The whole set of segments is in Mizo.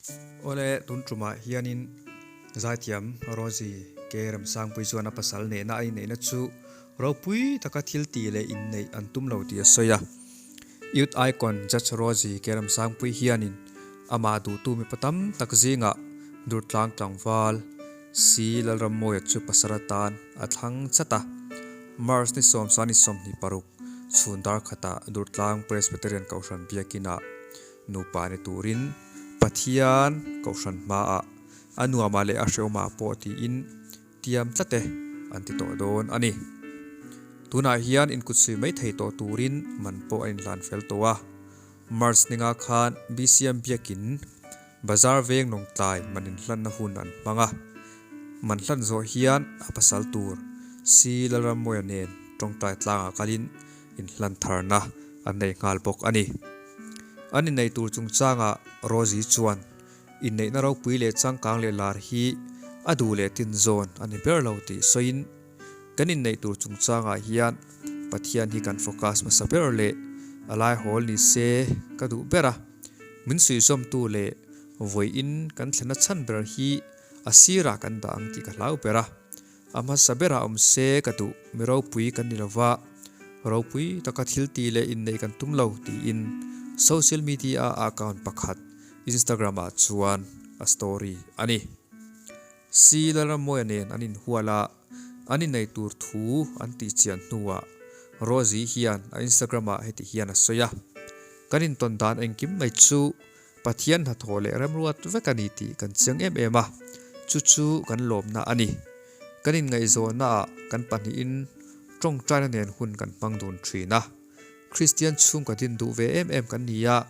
Awle, tun tumah hianin zaithiam Rosie K. Remsangpui chuan a pasal nehna a inneihna chu ropui taka thil tih leh inneih an tum lo tih a sawi a. Youth Icon Judge Rosie K. Remsangpui hianin amah duhtu mipa tam tak zingah Durtlang tlangval Si Lalrammawia chu pasal atan a thlang chat a. March ni sawmsani 26 chhun dar khatah Durtlang Presbyterian Kohhran Biakinah nupa ni turin Pathian Kohhran hmaah a nuamah leh a hrehawmah pawh tiin tiam tlat e an ti tawh dawn a ni. Tunah hian inkutsui mai thei tawh turin man pawh a inhlan fel tawh a. March ninga khan BCM Biakin Bazar veng lawngtlai man inhlanna hun an hmang a. Man hlan zawh hian a pasal tur Si Lalrammawia nen tawngtai tlangah kalin inhlan tharna an nei nghal bawk a ni. An innei tur chungchangah Rosie chuan inneihna ropui leh changkang leh lar hi a duh leh tin zawn a ni ber lo tih sawiin kan inneih tur chungchangah hian Pathian hi kan focus hmasa ber leh a lai hawl ni se ka duh ber a, min suihzawmtu leh vawiin kan thlenna chhan ber hi a sirah kan dah ang tih ka hlau ber a. A hmasa berah awm se ka duh, mi ropui kan ni lova, ropui taka thil tih leh inneih kan tum lo tiin social media a account pakhat Instagram ah chuan a story a ni. Si Lalrammawia nen an inhual a, an innei tur thu an tih chian hnuah Rosie hian a Instagram ah heti hian a sawi a, Kan intawn dan engkim mai chu Pathian hnathawh leh remruat vek a ni tih kan chiang em em a, chu chu kan lawmna a ni. Kan inngaihzawhnaah kan pahnihin tawngtaina nen hun kan hmang dun thin a. Kristian chhungkaw din duh ve em em kan ni a,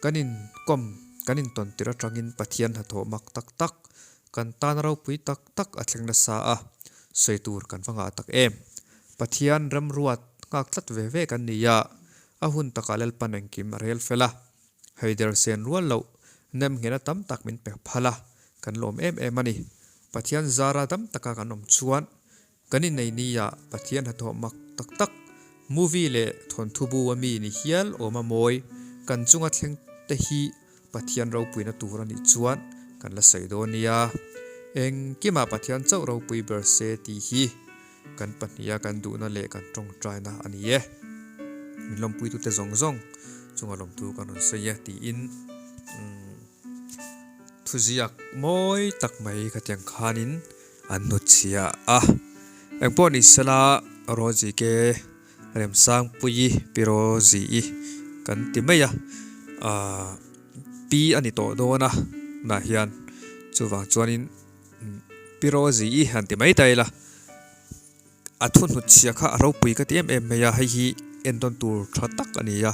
kan inkawm, kan intawn tirh atangin Pathian hnathawh mak tak tak, kan tana ropui tak tak a thleng nasa a, sawi tur kan va ngah tak em. Pathian remruat nghak tlat ve ve kan ni a, a hun takah Lalpan engkim a rel fel a. Heider sen rual loh nem nghena tam tak min pe phal a, kan lawm em em a ni. Pathian zara dam taka kan awm chuan kan innei nia Pathian hnathawh mak tak tak, movie leh thawnthu bu a mi ni hial awm a mawi kan chunga thleng te hi Pathian ropuina tur a nih chuan kan la sawi dawn nia. Engkimah Pathian chauh ropui ber se tih hi kan pahniha kan duhna leh kan tawngtaina a ni e. Min lawmpuitute zawng zawng chunga lawmtu kan rawn sawi e tiin thuziak mawi tak mai khatiang khanin an hnutchhia a. Engpawh ni sela Rosie ke Remsangpuii Pi Rosie-i kan ti mai a, aah pi a ni tawh dawn a tunah hian chuvang chuanin. Pi Rosie-i han ti mai ta ila, a thu hnutchhia kha a ropui ka ti em em mai a, hei hi entawn tur tha tak a ni a,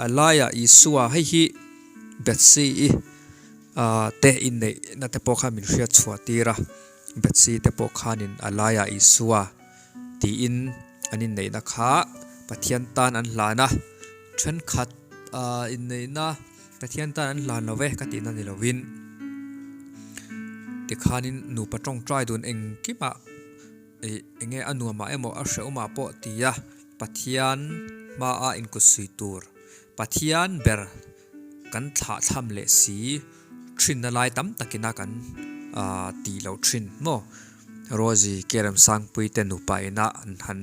a laiah Isua hei hi Bethsy-i ah te inneihna te pawh khan min hriat chhuah tir a, Bethsy te pawh khanin a laiah Isua tiin an inneihna kha Pathian tan an hlan a, thenkhat ah inneihna. Pathian tan an hlan lo ve ka tihna ni lovin tikhanin nupa tawngtai dun engkimah ih enge a nuamah emaw a hrehawmah pawh tia Pathian hmaa inkutsui tur Pathian ber kan thlah thlam leh si thinna lai tam takina kan ah tih loh thin maw Rosie Keremsangpui te nupa ina an han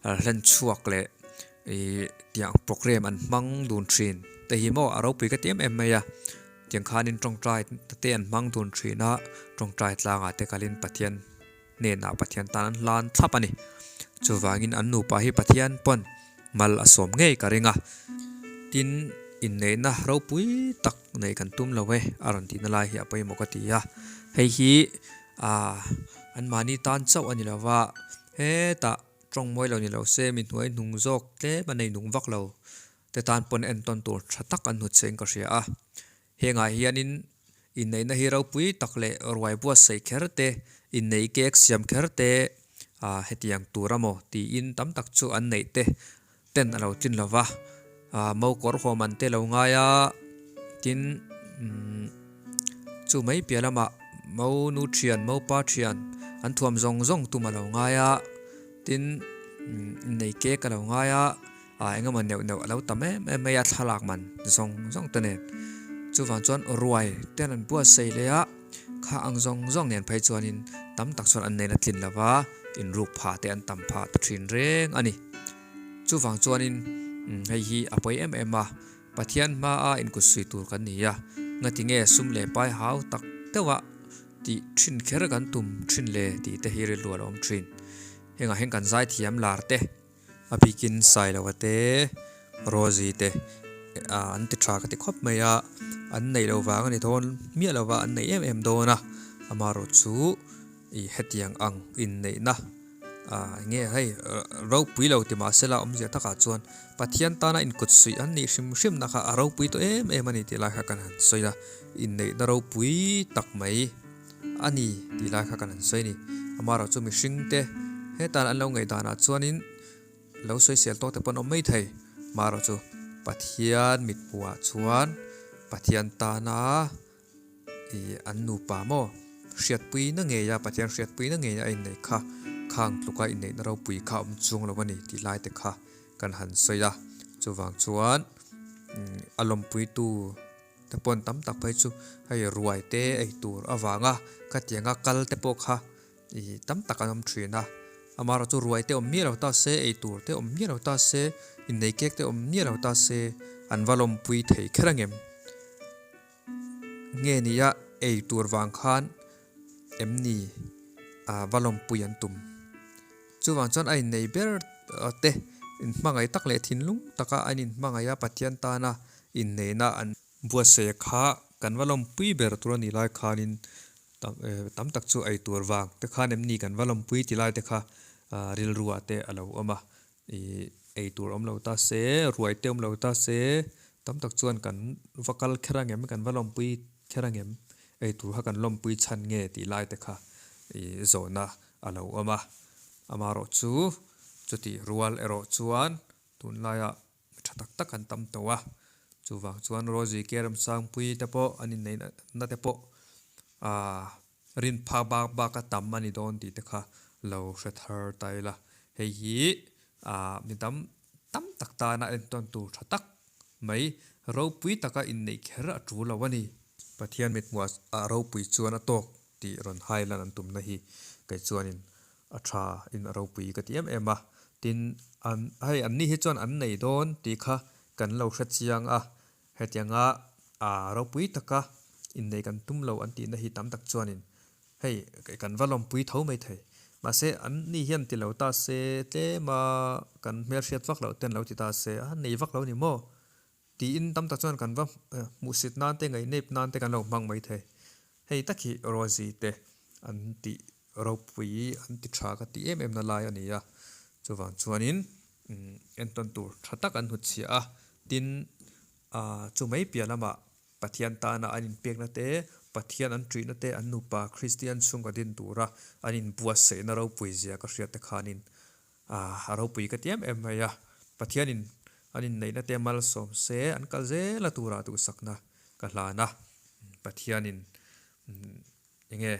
hlen chhuak leh. Ih tiang program an hmang dun thin te hi maw a ropui ka ti em em mai a, tiang khanin tawngtai te an hmang dun thin a, tawngtai tlangah te kalin Pathian hnenah Pathian tan an hlan thlap a ni. Chuvangin an nupa hi Pathian pawn mal a sawm ngei ka ring a, tin inneihna ropui tak neih kan tum lo e a rawn tihna lai hi a pawimawh ka ti a, hei hi ah anmahni tan chauh a ni lo va, hetah. Tawng mawi lo ni lo se mi hnuai hnung zawk tlem a nei nung vak lo te tan pawn entawn tur tha tak an hnut che in ka hria a. Hengah hianin inneihna hi ropui tak leh ruai buatsaih kher te, inneih kek siam kher te ah hetiang tur a maw tiin tam tak chu an neih te ten a lo tlin lo va. Ah mo kawr huam an te lo ngai a, tin umm chu mai piah lamah mo nu thian mo pa thian an thuam zawng zawng tum a lo ngai a, tin umm nei cake a lo ngai a, ah eng emaw neuh neuh a lo tam em em mai a thlalak man zawng zawng te nen. Chuvang chuan ruai ten an buatsaih leh a, kha ang zawng zawng nen phei chuanin tam tak chuan an neihna tlin lo va, inruk phah te an tam phah ta thin reng a ni. Chuvang chuanin hei hi a pawi em em a, Pathian hmaa inkutsuih tur kan ni a, ngati nge sum leh pai hau tak deuha tih thin kher kan tum thin le tih te hi rilru a lo awm thin. Hengah hian kan zaithiam lar te, a bikin Sailoa te, Rosie te an ti tha ka ti khawp mai a, an neih loh vang a ni dawn miah lova an neih em em dawn a, amaherawh chu ih hetiang ang inneihna ah eng nge hei ropui lo ti mahse la awmzia takah chuan Pathian tana inkut suih an nih hrim hrimna kha a ropui tawh em em a ni tih lai kha kan han sawi a, inneihna ropui tak mai a ni tih lai kha kan han sawi a ni. Amaherawh chu mihring te hetan an lo ngaih danah chuanin lo sawisel tawk te pawh an awm mai thei. Amaherawh chu Pathian mithmuhah chuan Pathian tana ih an nupa maw hriatpui na ngei a Pathian hriatpui na ngei a inneih kha khang tluka inneihna ropui kha awm chuang lo a ni tih lai te kha kan han sawi a. Chuvang chuan a lawmpuitu te pawn tam tak phei chu hei ruai te ei tur avanga khatianga kal te pawh kha ih tam tak an awm thin a. Amaherawh chu ruai te awm miah lo ta se, ei tur te awm miah lo ta se, innei kek te awm miah lo ta se an va lawmpui thei kher ang em? Nge nia ei tur vang khan em ni ah va lawmpui an tum. Chuvang chuan a innei ber te inhmangaih tak leh thinlung taka an inhmangaih a Pathian tana inneihna an buatsaih kha kan va lawmpui ber tur a nih lai khanin tam tak chu ei tur vang te khan em ni kan va lawmpui ti lai te kha rilruah te a lo awm a. Ih ei tur awm lo ta se, ruai te awm lo ta se, tam tak chuan kan va kal kher ang em, kan va lawmpui kher ang em, ei tur kha kan lawmpui chhan nge tih lai te kha ih zawhna a lo awm a. Amaherawh chu chutih rual erawh chuan tunlaiah mi tha tak tak an tam tawh a, chuvang chuan Rosie K Ramsangpui te pawh an inneihna te pawh ah Rin phak bak bak a tam a ni dawn tih te kha lo hre thar ta ila. Hei hi ah mi tam tam tak tana entawn tur tha tak mai ropui taka inneih kher a tul lo a ni. Pathian mithmuh ah ropui chuan a tawk tih rawn hai lan an tumna hi kei chuanin a tha in a ropui ka ti em em a. Tin, an hei anni hi chuan an nei dawn tih kha kan lo hre chiang a, Hetianga aa ropui taka innei kan tum lo an tihna hi tam tak chuanin hei kan va lawmpui tho mai thei. Mahse an ni hian ti lo ta se tlema kan hmelhriat vak loh ten lo ti ta se a nei vak lo ni maw? Tiin tam tak chuan kan va hmuhsit nan te ngaihnep nan te kan lo hmang mai thei. Hei tak hi Rosie te an tih ropui an ti tha ka tih em em na lai a ni a. Chuvang chuanin entawn tur tha tak an hnutchhiah a, tin chu mai piah lamah Pathian tana an inpekna te, Pathian an ṭuihna te, an nupa Kristian chhungkaw din tura an inbuatsaihna ropui zia ka hriat te khanin a ropui ka ti em em mai a. Pathianin an inneihna te malsawm se an kal zel a turah duhsakna ka hlan a, Pathianin enge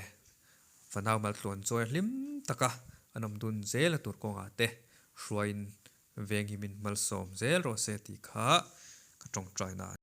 Fanau maltluan chawi hlim taka an awm dun zel a tur kawngah te hruaiin venghimin malsawm zel rawh se tih kha ka tawngtaina a ni.